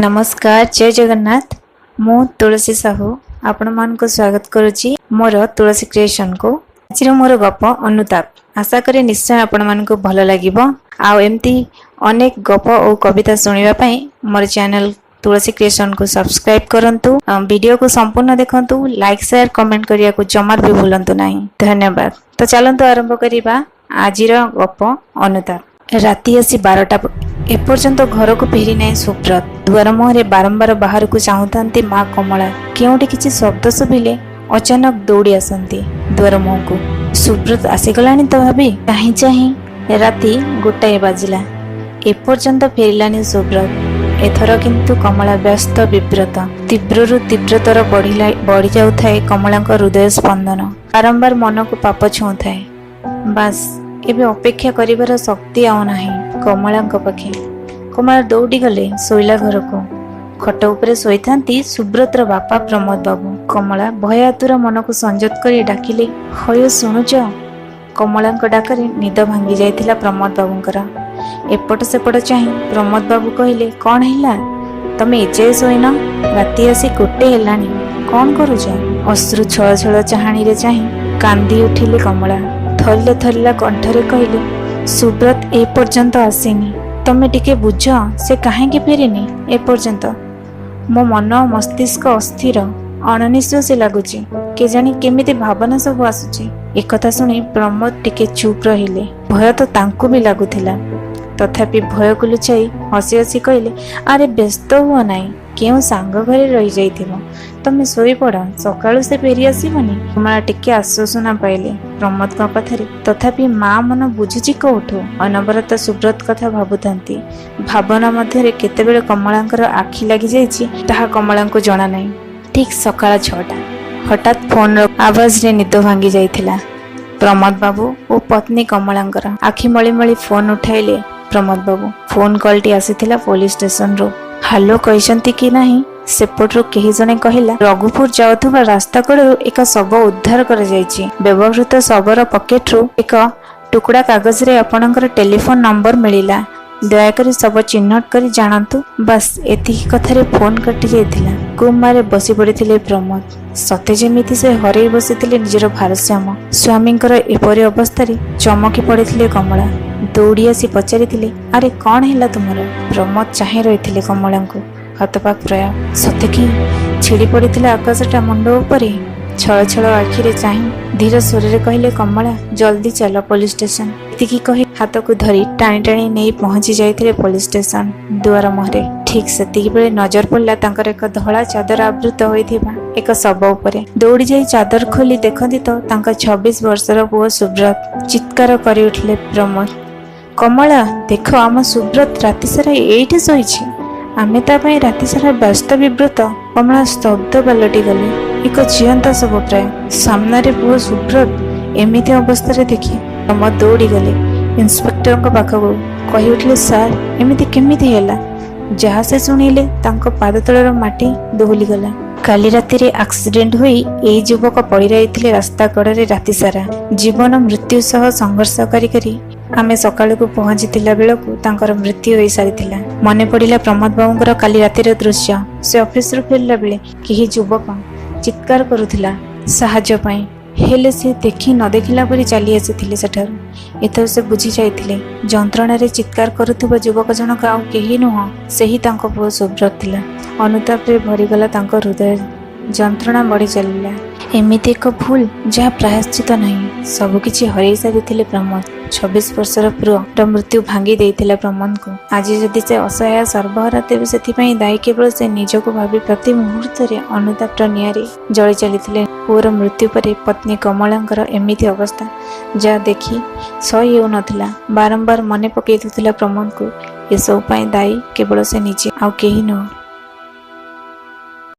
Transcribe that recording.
ନମସ୍କାର, ଜୟ ଜଗନ୍ନାଥ। ମୁଁ ତୁଳସୀ ସାହୁ ଆପଣମାନଙ୍କୁ ସ୍ୱାଗତ କରୁଛି ମୋର ତୁଳସୀ କ୍ରିଏସନକୁ। ଆଜିର ମୋର ଗପ ଅନୁତାପ। ଆଶା କରେ ନିଶ୍ଚୟ ଆପଣମାନଙ୍କୁ ଭଲ ଲାଗିବ। ଆଉ ଏମିତି ଅନେକ ଗପ ଓ କବିତା ଶୁଣିବା ପାଇଁ ମୋର ଚ୍ୟାନେଲ ତୁଳସୀ କ୍ରିଏସନକୁ ସବସ୍କ୍ରାଇବ କରନ୍ତୁ, ଭିଡ଼ିଓକୁ ସମ୍ପୂର୍ଣ୍ଣ ଦେଖନ୍ତୁ, ଲାଇକ୍, ସେୟାର, କମେଣ୍ଟ କରିବାକୁ ଜମାରୁ ବି ଭୁଲନ୍ତୁ ନାହିଁ। ଧନ୍ୟବାଦ। ତ ଚାଲନ୍ତୁ ଆରମ୍ଭ କରିବା ଆଜିର ଗପ ଅନୁତାପ। ରାତି ଆସି 12ଟା, ଏପର୍ଯ୍ୟନ୍ତ ଘରକୁ ଫେରି ନାହିଁ ସୁବ୍ରତ। ଦୁଆର ମୁହଁରେ ବାରମ୍ବାର ବାହାରକୁ ଚାହୁଁଥାନ୍ତି ମା କମଳା। କେଉଁଠି କିଛି ଶବ୍ଦ ଶୁଭିଲେ ଅଚାନକ ଦୌଡ଼ି ଆସନ୍ତି ଦୁଆର ମୁହଁକୁ। ସୁବ୍ରତ ଆସିଗଲାଣି ତ ଭାବି ଚାହିଁ ଚାହିଁ ରାତି 1 ବାଜିଲା, ଏପର୍ଯ୍ୟନ୍ତ ଫେରିଲାନି ସୁବ୍ରତ। ଏଥର କିନ୍ତୁ କମଳା ବ୍ୟସ୍ତ ବିବ୍ରତ। ତୀବ୍ରରୁ ତୀବ୍ରତର ବଢ଼ିଲା ବଢ଼ି ଯାଉଥାଏ କମଳାଙ୍କ ହୃଦୟ ସ୍ପନ୍ଦନ। ବାରମ୍ବାର ମନକୁ ପାପ ଛୁଉଁଥାଏ। ବାସ୍, ଏବେ ଅପେକ୍ଷା କରିବାର ଶକ୍ତି ଆଉ ନାହିଁ କମଳାଙ୍କ ପାଖେ। କମଳା ଦୌଡ଼ିଗଲେ ଶୋଇଲା ଘରକୁ। ଖଟ ଉପରେ ଶୋଇଥାନ୍ତି ସୁବ୍ରତର ବାପା ପ୍ରମୋଦ ବାବୁ। କମଳା ଭୟାତୁର ମନକୁ ସଂଯତ କରି ଡାକିଲେ, "ହୟ, ଶୁଣୁଛ?" କମଳାଙ୍କ ଡାକରେ ନିଦ ଭାଙ୍ଗି ଯାଇଥିଲା ପ୍ରମୋଦ ବାବୁଙ୍କର। ଏପଟ ସେପଟ ଚାହିଁ ପ୍ରମୋଦ ବାବୁ କହିଲେ, "କ'ଣ ହେଲା? ତମେ ଏଯାଏ ଶୋଇନ? ରାତି ଆସି 1 ହେଲାଣି, କ'ଣ କରୁଛ?" ଅଶ୍ରୁ ଛଳ ଛଳ ଚାହାଣୀରେ ଚାହିଁ କାନ୍ଦି ଉଠିଲେ କମଳା। ଥରିଲା ଥରିଲା କଣ୍ଠରେ କହିଲେ, "ସୁବ୍ରତ ଏ ପର୍ଯ୍ୟନ୍ତ ଆସିନି। ତମେ ଟିକେ ବୁଝ, ସେ କାହିଁକି ଫେରିନି ଏପର୍ଯ୍ୟନ୍ତ। ମୋ ମନ ମସ୍ତିଷ୍କ ଅସ୍ଥିର, ଅଣନିଶ୍ୱାସୀ ଲାଗୁଛି। କେଜାଣି କେମିତି ଭାବନା ସବୁ ଆସୁଛି।" ଏକଥା ଶୁଣି ପ୍ରମୋଦ ଟିକେ ଚୁପ୍ ରହିଲେ। ଭୟ ତ ତାଙ୍କୁ ବି ଲାଗୁଥିଲା। ତଥାପି ଭୟକୁ ଲୁଚାଇ ହସି ହସି କହିଲେ, "ଆରେ, ବ୍ୟସ୍ତ ହୁଅ ନାହିଁ। କେଉଁ ସାଙ୍ଗ ଘରେ ରହିଯାଇଥିବ। ତମେ ଶୋଇପଡ଼, ସକାଳୁ ସେ ଫେରି ଆସିବନି?" କମଳା ଟିକେ ଆଶ୍ୱାସନା ପାଇଲେ ପ୍ରମୋଦଙ୍କ କଥାରେ। ତଥାପି ମା ମନ ବୁଝୁଛି କୋଉଠୁ? ଅନବରତ ସୁବ୍ରତ କଥା ଭାବୁଥାନ୍ତି। ଭାବନା ମଧ୍ୟରେ କେତେବେଳେ କମଳାଙ୍କର ଆଖି ଲାଗିଯାଇଛି, ତାହା କମଳାଙ୍କୁ ଜଣା ନାହିଁ। ଠିକ୍ ସକାଳ 6ଟା। ହଠାତ୍ ଫୋନର ଆବାଜରେ ନିଦ ଭାଙ୍ଗି ଯାଇଥିଲା ପ୍ରମୋଦ ବାବୁ ଓ ପତ୍ନୀ କମଳାଙ୍କର। ଆଖି ମଳି ମଳି ଫୋନ ଉଠାଇଲେ ପ୍ରମୋଦ ବାବୁ। ଫୋନ କଲଟି ଆସିଥିଲା ପୋଲିସ ଷ୍ଟେସନରୁ। ହାଲୋ କହିଛନ୍ତି କି ନାହିଁ, ସେପଟରୁ କେହି ଜଣେ କହିଲା, "ରଘୁପୁର ଯାଉଥିବା ରାସ୍ତା କଡ଼ରୁ ଏକ ଶବ ଉଦ୍ଧାର କରାଯାଇଛି। ବ୍ୟବହୃତ ଶବର ପକେଟରୁ ଏକ ଟୁକୁଡ଼ା କାଗଜରେ ଆପଣଙ୍କର ଟେଲିଫୋନ ନମ୍ବର ମିଳିଲା। ଦୟାକରି ଶବ ଚିହ୍ନଟ କରି ଜାଣନ୍ତୁ।" ବାସ୍, ଏତିକି କଥାରେ ଫୋନ କଟି ଯାଇଥିଲା। କୋମାରେ ବସି ପଡ଼ିଥିଲେ ପ୍ରମୋଦ। ସତେ ଯେମିତି ସେ ହରେଇ ବସିଥିଲେ ନିଜର ଭାରସାମ୍ୟ। ସ୍ୱାମୀଙ୍କର ଏପରି ଅବସ୍ଥାରେ ଚମକି ପଡ଼ିଥିଲେ କମଳା। ଦୌଡ଼ି ଆସି ପଚାରିଥିଲେ, "ଆରେ, କ'ଣ ହେଲା ତୁମର?" ପ୍ରମୋଦ ଚାହିଁ ରହିଥିଲେ କମଳାଙ୍କୁ ହତବାକ୍ ପ୍ରାୟ। ସତେ କି ଛିଡ଼ି ପଡ଼ିଥିଲା ଆକାଶଟା ମୁଣ୍ଡ ଉପରେ। ଛଳ ଛଳ ଆଖିରେ ଚାହିଁ ଧୀର ସ୍ୱରରେ କହିଲେ, "କମଳା, ଜଲ୍ଦି ଚାଲ ପୋଲିସ ଷ୍ଟେସନ।" ଏତିକି କହି ହାତକୁ ଧରି ଟାଣି ଟାଣି ନେଇ ପହଞ୍ଚି ଯାଇଥିଲେ ପୋଲିସ ଷ୍ଟେସନ ଦୁଆର ମୁହଁରେ। ଠିକ୍ ସେତିକି ବେଳେ ନଜର ପଡ଼ିଲା ତାଙ୍କର ଏକ ଧଳା ଚାଦର ଆବୃତ ହୋଇଥିବା ଏକ ଶବ ଉପରେ। ଦୌଡ଼ି ଯାଇ ଚାଦର ଖୋଲି ଦେଖନ୍ତି ତ ତାଙ୍କ 26 ବର୍ଷର ପୁଅ ସୁବ୍ରତ। ଚିତ୍କାର କରି ଉଠିଲେ ପ୍ରମୋଦ, "କମଳା, ଦେଖ, ଆମ ସୁବ୍ରତ ରାତିସାରା ଏଇଠି ଶୋଇଛି। ଆମେ ତା ପାଇଁ ରାତିସାରା ବ୍ୟସ୍ତ ବିବ୍ରତ।" କମଳା ସ୍ତବ୍ଧ ପାଲଟି ଗଲେ। ଏକ ଜିଅନ୍ତା ଶବ ପ୍ରାୟ ସାମ୍ନାରେ ପୁଅ ସୁବ୍ରତ ଏମିତି ଅବସ୍ଥାରେ ଦେଖି ପ୍ରମୋଦ ଦୌଡ଼ିଗଲେ ଇନ୍ସପେକ୍ଟରଙ୍କ ପାଖକୁ। କହି ଉଠିଲେ, "ସାର୍, ଏମିତି କେମିତି ହେଲା?" ଯାହା ସେ ଶୁଣିଲେ, ତାଙ୍କ ପାଦ ତଳର ମାଟି ଦୋହଲିଗଲା। କାଲି ରାତିରେ ଆକ୍ସିଡେଣ୍ଟ ହୋଇ ଏଇ ଯୁବକ ପଡ଼ି ରହିଥିଲେ ରାସ୍ତା କଡ଼ରେ ରାତି ସାରା। ଜୀବନ ମୃତ୍ୟୁ ସହ ସଂଘର୍ଷ କରି କରି ଆମେ ସକାଳକୁ ପହଞ୍ଚିଥିଲା ବେଳକୁ ତାଙ୍କର ମୃତ୍ୟୁ ହୋଇସାରିଥିଲା। ମନେ ପଡ଼ିଲା ପ୍ରମୋଦ ବାବୁଙ୍କର କାଲି ରାତିର ଦୃଶ୍ୟ। ସେ ଅଫିସରୁ ଫେରିଲା ବେଳେ କେହି ଯୁବକ ଚିତ୍କାର କରୁଥିଲା ସାହାଯ୍ୟ ପାଇଁ। ହେଲେ ସେ ଦେଖି ନ ଦେଖିଲା ପରି ଚାଲି ଆସିଥିଲେ ସେଠାରୁ। ଏଥର ସେ ବୁଝି ଯାଇଥିଲେ, ଯନ୍ତ୍ରଣାରେ ଚିତ୍କାର କରୁଥିବା ଯୁବକ ଜଣକ ଆଉ କେହି ନୁହଁ, ସେହି ତାଙ୍କ ପୁଅ ସୁବ୍ରତ ଥିଲା। ଅନୁତାପରେ ଭରିଗଲା ତାଙ୍କ ହୃଦୟ। ଯନ୍ତ୍ରଣା ବଢ଼ି ଚାଲିଲା। ଏମିତି ଏକ ଭୁଲ, ଯାହା ପ୍ରାୟଶ୍ଚିତ ନାହିଁ। ସବୁକିଛି ହରେଇ ସାରିଥିଲେ ପ୍ରମୋଦ। 26 ବର୍ଷର ପୁଅର ମୃତ୍ୟୁ ଭାଙ୍ଗି ଦେଇଥିଲା ପ୍ରମୋଦଙ୍କୁ। ଆଜି ଯଦି ସେ ଅସହାୟ, ସର୍ବହରା, ତେବେ ସେଥିପାଇଁ ଦାୟୀ କେବଳ ସେ ନିଜକୁ ଭାବି ପ୍ରତି ମୁହୂର୍ତ୍ତରେ ଅନୁତାପର ନିଆଁରେ ଜଳି ଚାଲିଥିଲେ। ପୁଅର ମୃତ୍ୟୁ ପରେ ପତ୍ନୀ କମଳାଙ୍କର ଏମିତି ଅବସ୍ଥା, ଯାହା ଦେଖି ସହି ହେଉନଥିଲା। ବାରମ୍ବାର ମନେ ପକେଇ ଦେଉଥିଲା ପ୍ରମୋଦଙ୍କୁ, ଏସବୁ ପାଇଁ ଦାୟୀ କେବଳ ସେ ନିଜେ, ଆଉ କେହି ନୁହଁ।